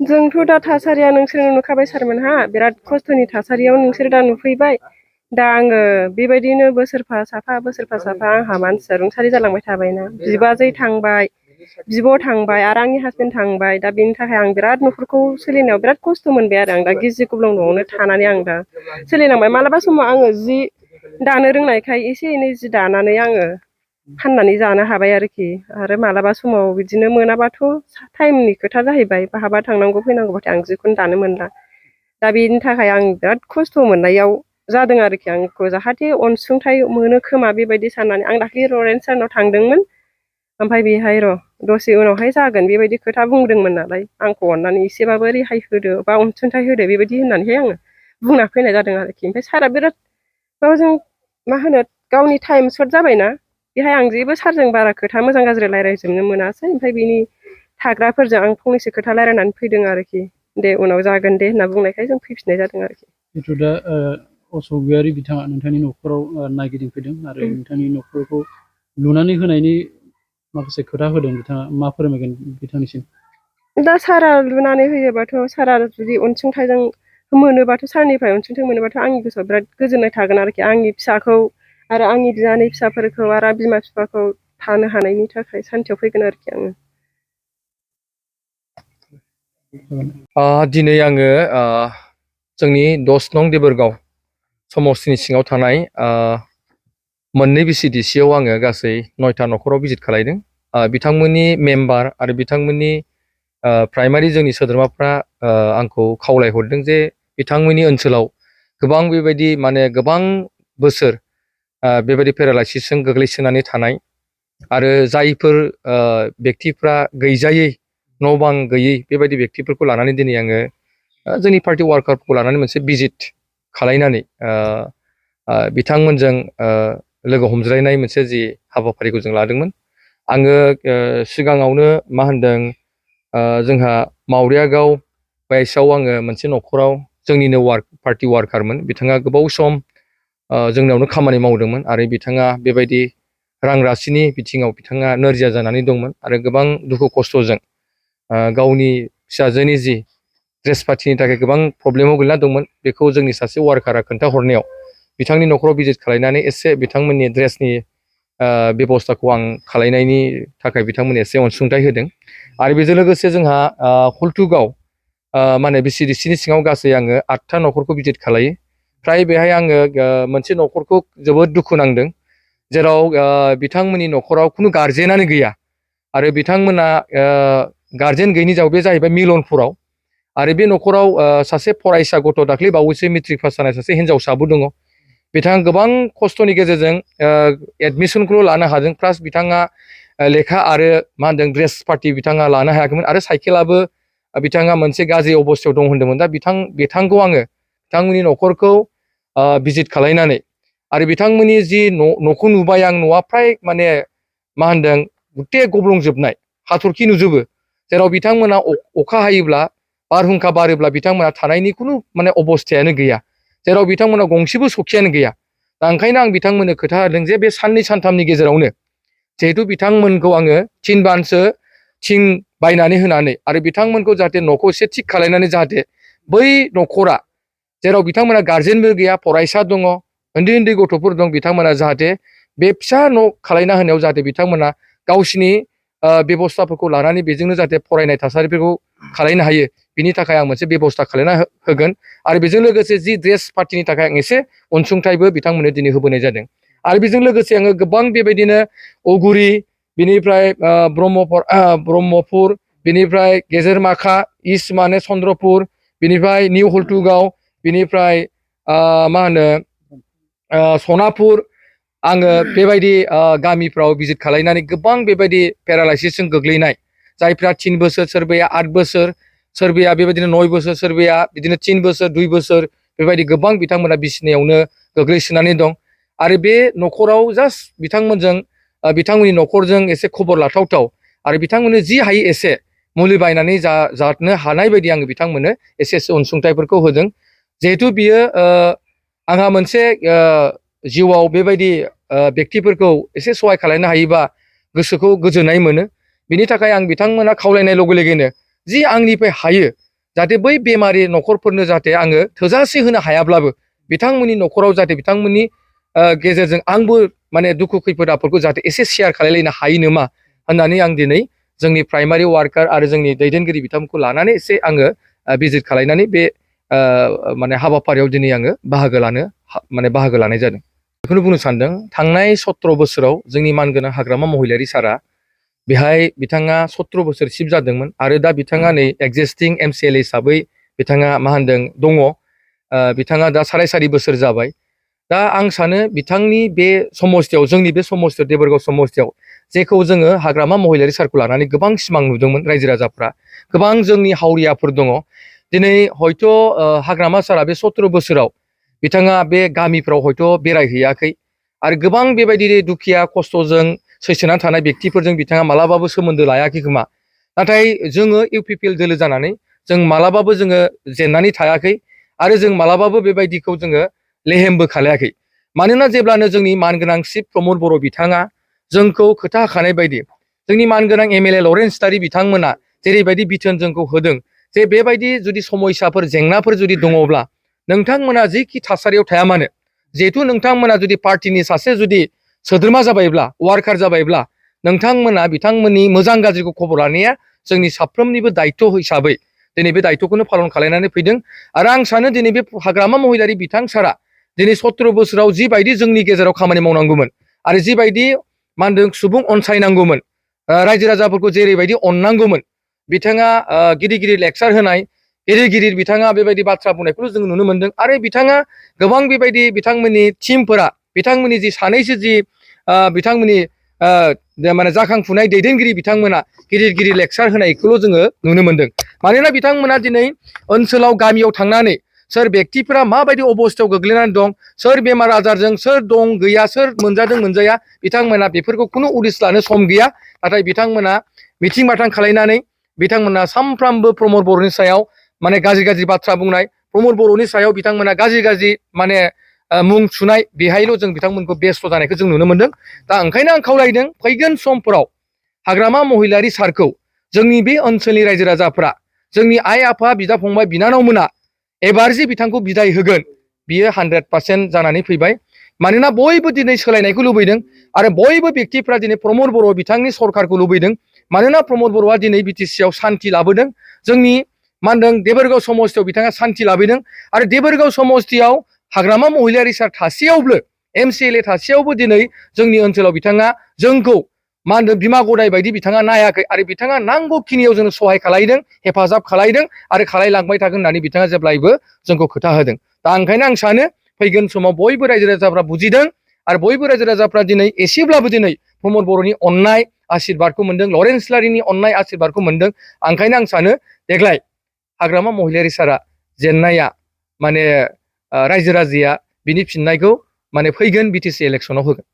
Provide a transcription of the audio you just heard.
जोंथ' दा थासारिया नोंसोर नुखाबाय सारमोनहा बिराद खस्थ'नि थासारियाव नोंसोर दा नुफैबाय दा आङो बेबायदिनो बोसोरफा साफा आंहा मानसिया रुंसारि जालांबाय थाबायना बिबाजै थांबाय बिब' थांबाय आरो आंनि हासबेन्ड थांबाय दा बेनि थाखाय आं बिराद न'खरखौ सोलिनायाव बिराद खस्थ' मोनबाय आरो आं दा गिजि गब्लं न'आवनो थानानै आं दा सोलिलांबाय मालाबा समाव आङो जि दानो रोंनायखाय एसे एनै जि दानानै आङो फाननानै जानो हाबाय आरोखि आरो मालाबा समाव बिदिनो मोनाबाथ' टाइमनि खोथा जाहैबाय बहाबा थांनांगौ फैनांगौबाथाय आं जिखौनो दानो मोनला दा बेनि थाखाय आं बिराद खस्थ' मोननायाव जादों आरोखि आंखौ जाहाथे अनसुंथाइ मोनो खोमा बेबायदि साननानै आं दाख्लि लरेन्स सारनाव थांदोंमोन ओमफ्राय बेहाय र' दसे उनावहाय जागोन बेबायदि खोथा बुंदोंमोन नालाय आंखौ अननानै एसेबाबो रेहाय होदो बा अनसुंथाइ होदो बेबायदि होननानैहाय आङो बुंना फैनाय जादों आरोखि ओमफ्राय सारा बिराद गावजों मा होनो गावनि टाइम सर्ट जाबायना बेहाय आं जेबो सारजों बारा खोथा मोजां गाज्रि रायज्लायजोबनो मोनासै ओमफ्राय बिनि थाग्राफोरजों आं फंनैसो खोथा रायज्लायनानै फैदों आरोखि दे उनाव जागोन दे होनना बुंनायखाय जों फैफिननाय जादों आरोखि जिथु दा असमियारि बिथाङा नोंथांनि न'खराव नागिरफैदों आरो नोंथांनि न'खरखौ लुनानै होनायनि माखासे खोथा होदों बिथाङा मा फोरमायगोन बिथांनिसिम दा सारा लुनानै होयोबाथ' सारा जुदि अनसुंथाइजों मोनोबाथ' सारनिफ्राय अनसुंथाइ मोनोबाथ' आंनि गोसोआव बिराद गोजोननाय थागोन आरोखि आंनि फिसाखौ आरो आंनि बिनानै फिसाफोरखौ आरो बिमा बिफाखौ थानो हानायनि थाखाय सान्थियाव फैगोन आरोखि आङो दिनै आङो जोंनि 10 नं देबोरगाव समस्तिनि सिङाव थानाय मोननै बिसिडिसियाव आङो गासै 9था न'खराव भिजिट खालायदों बिथांमोननि मेम्बार आरो बिथांमोननि प्राइमारि जोंनि सोद्रोमाफ्रा आंखौ खावलायहरदों जे बिथांमोननि ओनसोलाव गोबां बेबायदि माने गोबां बोसोर बेबायदि पेरालाइसिसजों गोग्लैसोनानै थानाय आरो जायफोर बेक्तिफ्रा गैजायै न' बां गैयै बेबायदि बेक्तिफोरखौ लानानै दिनै आङो जोंनि पार्टि वार्कारफोरखौ लानानै मोनसे भिजिट खालायनानै बिथांमोनजों लोगो हमज्लायनाय मोनसे जि हाबाफारिखौ जों लादोंमोन आङो सिगाङावनो मा होनदों जोंहा मावरियागाव बायसआव आङो मोनसे न'खराव जोंनिनो पार्टि वार्कारमोन बिथाङा गोबाव सम जोंनावनो खामानि मावदोंमोन आरो बिथाङा बेबायदि रां राशिनि बिथिङाव बिथाङा नोरजिया जानानै दंमोन आरो गोबां दुखु खस्थ'जों गावनि फिसाजोनि जि ड्रेस पार्टिनि थाखाय गोबां प्रब्लेमाव गोलैना दंमोन बेखौ जोंनि सासे वार्कारा खोन्थाहरनायाव बिथांनि न'खराव भिजिट खालायनानै एसे बिथांमोननि ड्रेसनि बेबस्थाखौ आं खालायनायनि थाखाय बिथांमोननो एसे अनसुंथाइ होदों आरो बेजों लोगोसे जोंहा हल्टुगाव माने बिसिडिसिनि सिङाव गासै आङो 8था न'खरखौ भिजिट खालायो फ्राय बेहाय आङो मोनसे न'खरखौ जोबोद दुखु नांदों जेराव बिथांमोननि न'खराव खुनु गारजेनानो गैया आरो बिथांमोना गारजेन गैयिनि जाउनाव बे जाहैबाय मिलनपुराव आरो बे न'खराव सासे फरायसा गथ' दाख्लै बावैसो मेट्रिक पास जानाय सासे हिन्जावसाबो दङ बिथाङा गोबां खस्थ'नि गेजेरजों एडमिसनखौल' लानो हादों प्लास बिथाङा लेखा आरो मा होनदों ड्रेस पार्टि बिथाङा लानो हायाखैमोन आरो साइकेलाबो बिथाङा मोनसे गाज्रि अबस्थायाव दं होनदोंमोन दा बिथांखौ आङो बिथांमोननि न'खरखौ भिजिट खालायनानै आरो बिथांमोननि जि न'खौ नुबाय आं न'आ फ्राय माने मा होनदों गुथे गब्लंजोबनाय हाथरखि नुजोबो जेराव बिथांमोना अखा हायोब्ला बारहुंखा बारोब्ला बिथांमोना थानायनि खुनु माने अबस्थायानो गैया जेराव बिथांमोना गंसेबो सखियानो गैया दा ओंखायनो आं बिथांमोननो खोथा होदों जे बे साननै सानथामनि गेजेरावनो जिहेथु बिथांमोनखौ आङो थिनबानसो थिं बायनानै होनानै आरो बिथांमोनखौ जाहाथे न'खौ एसे थिग खालायनानै जाहाथे बै न'खरा जेराव बिथांमोना गारजेनबो गैया फरायसा दङ उन्दै उन्दै गथ'फोर दं बिथांमोना जाहाथे बे फिसा न' खालायना होनायाव जाहाथे बिथांमोना गावसिनि बेबस्थाफोरखौ लानानै बेजोंनो जाहाथे फरायनाय थासारिफोरखौ खालायनो हायो बिनि थाखाय आं मोनसे बेबस्था खालायना होगोन आरो बेजों लोगोसे जि ड्रेस पार्टिनि थाखाय आं एसे अनसुंथाइबो बिथांमोननो दिनै होबोनाय जादों आरो बेजों लोगोसे आङो गोबां बेबायदिनो अगुरि बिनिफ्राय ब्रह्मपुर बिनिफ्राय गेजेरमाखा इस्ट माने चन्द्रपुर बिनिफ्राय निउ हल्टुगाव बिनिफ्राय मा होनो सनापुर आङो बेबायदि गामिफ्राव भिजिट खालायनानै गोबां बेबायदि पेरालाइसिसजों गोग्लैनाय जायफ्रा 3 बोसोर सोरबाया 8 बोसोर सोरबाया बेबायदिनो 9 बोसोर सोरबाया बिदिनो 3 बोसोर 2 बोसोर बेबायदि गोबां बिथांमोना बिसिनायावनो गोग्लैसोनानै दं आरो बे न'खराव जास्ट बिथांमोनजों बिथांमोननि न'खरजों एसे खबर लाथावथाव आरो बिथांमोननो जि हायो एसे मुलि बायनानै जानो हानाय बायदि आङो बिथांमोननो एसे अनसुंथाइफोरखौ होदों जिहेथु बियो आंहा मोनसे जिउआव बेबायदि बेक्तिफोरखौ एसे सहाय खालामनो हायोबा गोसोखौ गोजोननाय मोनो बिनि थाखाय आं बिथांमोना खावलायनाय लोगो लोगोनो जि आंनिफ्राय हायो जाहाथे बै बेमारि न'खरफोरनो जाहाथे आङो थोजासे होनो हायाब्लाबो बिथांमोननि न'खराव जाहाथे बिथांमोननि गेजेरजों आंबो माने दुखु खैफोद आफोदखौ जाहाथे एसे शेयार खालायलायनो हायो नामा होननानै आं दिनै जोंनि प्राइमारि वार्कार आरो जोंनि दैदेनगिरि बिथांमोनखौ लानानै एसे आङो भिजिट खालायनानै बे माने हाबाफारियाव दिनै आङो बाहागो लानाय जादों। बेखौनो बुंनो सानदों थांनाय 17 बोसोराव जोंनि मानगोनां हाग्रामा महिलारि सारा बेहाय बिथाङा 17 बोसोर सिप जादोंमोन आरो दा बिथाङा नै एक्जिस्टिं MCLA हिसाबै बिथाङा मा होनदों दङ। बिथाङा दा 4.5 बोसोर जाबाय। दा आं सानो बिथांनि बे समस्थियाव जोंनि बे समस्थियाव देबोरगाव समस्थियाव जेखौ जोङो हाग्रामा महिलारि सारखौ लानानै गोबां सिमां नुदोंमोन रायजो राजाफ्रा गोबां जोंनि हावरियाफोर दङ। दिनै हयथ' हाग्रामा सारा बे 17 बोसोराव बिथाङा बे गामिफ्राव हयथ' बेरायहैयाखै आरो गोबां बेबायदि दुखिया खस्थ'जों सैसोनानै थानाय बेक्तिफोरजों बिथाङा मालाबाबो सोमोन्दो लायाखै खोमा। नाथाय जोङो UPPL दोलो जानानै जों मालाबाबो जोङो जेननानै थायाखै आरो जों मालाबाबो बेबायदिखौ जोङो लेहेमबो खालायाखै। मानोना जेब्लानो जोंनि मानगोनां शिब प्रमद बर' बिथाङा जोंखौ खोथा होखानाय बायदि जोंनि मानगोनां MLA लरेन्स इस्लारि बिथांमोना जेरैबायदि बिथोन जोंखौ होदों जे बेबायदि जुदि समयसाफोर जेंनाफोर जुदि दङब्ला नोंथांमोना जिखि थासारियाव थाया मानो जिहेथु नोंथांमोना जुदि पार्टिनि सासे जुदि सोद्रोमा जाबायब्ला वार्कार जाबायब्ला नोंथांमोना बिथांमोननि मोजां गाज्रिखौ खबर लानाया जोंनि साफ्रोमनिबो दायित्व हिसाबै दिनै बे दायित्वखौनो पालन खालामनानै फैदों। आरो आं सानो दिनै बे हाग्रामा महिलारि बिथां सारा दिनै 17 बोसोराव जिबायदि जोंनि गेजेराव खामानि मावनांगौमोन आरो जिबायदि मा होनदों सुबुं अनसायनांगौमोन रायजो राजाफोरखौ जेरैबायदि अननांगौमोन बिथाङा गिदिर गिदिर लेक्सार होनाय गिदिर गिदिर बिथाङा बेबायदि बाथ्रा बुंनायखौल' जों नुनो मोनदों आरो बिथाङा गोबां बेबायदि बिथांमोननि टिमफोरा बिथांमोननि जि सानैसो जि बिथांमोननि माने जाखांफुनाय दैदेनगिरि बिथांमोना गिदिर गिदिर लेक्सार होनायखौल' जोङो नुनो मोनदों। मानोना बिथांमोना दिनै ओनसोलाव गामियाव थांनानै सोर बेक्तिफोरा माबायदि अबस्थायाव गोग्लैनानै दं सोर बेमार आजारजों सोर दं गैया सोर मोनजादों मोनजाया बिथांमोना बेफोरखौ खुनु उदिस लानो सम गैया। नाथाय बिथांमोना मिथिं माथां खालायनानै बिथांमोना सानफ्रामबो प्रमद बर'नि सायाव माने गाज्रि गाज्रि बाथ्रा बुंनाय प्रमद बर'नि सायाव बिथांमोना गाज्रि गाज्रि माने मुं सुनाय बेहायल' जों बिथांमोनखौ बेस्थ' जानायखौ जों नुनो मोनदों। दा ओंखायनो आं खावलायदों फैगोन समफोराव हाग्रामा महिलारि सारखौ जोंनि बे ओनसोलनि रायजो राजाफ्रा जोंनि आइ आफा बिदा फंबाय बिनानावमोना एबार जे बिथांखौ बिदाय होगोन बियो 100% जानानै फैबाय। मानोना बयबो दिनै सोलायनायखौ लुबैदों आरो बयबो बेक्तिफ्रा दिनै प्रमद बर' बिथांनि सरखारखौ लुबैदों। मानोना प्रमद बर'आ दिनै BTC आव सान्थि लाबोदों। जोंनि मा होनदों देबोरगाव समस्थियाव बिथाङा सान्थि लाबोदों आरो देबोरगाव समस्थियाव हाग्रामा महिलारि सार थासेयावबो MCLA थासेयावबो दिनै जोंनि ओनसोलाव बिथाङा जोंखौ मा होनदों बिमा गदाय बायदि बिथाङा नायाखै आरो बिथाङा नांगौखिनियाव जोंनो सहाय खालायदों हेफाजाब खालायदों आरो खालायलांबाय थागोन होननानै बिथाङा जेब्लायबो जोंखौ खोथा होदों। दा ओंखायनो आं सानो फैगोन समाव बयबो रायजो राजाफ्रा बुजिदों आरो बयबो रायजो राजाफ्रा दिनै एसेब्लाबो दिनै प्रमद बर'नि अननाय आशीर्बादखौ मोनदों लरेन्स इस्लारिनि अननाय आशीर्बादखौ मोनदों। ओंखायनो आं सानो देग्लाय हाग्रामा महिलारि सारा जेननाया माने रायजो राजाया बिनि फिननायखौ माने फैगोन BTC इलेक्सनाव होगोन।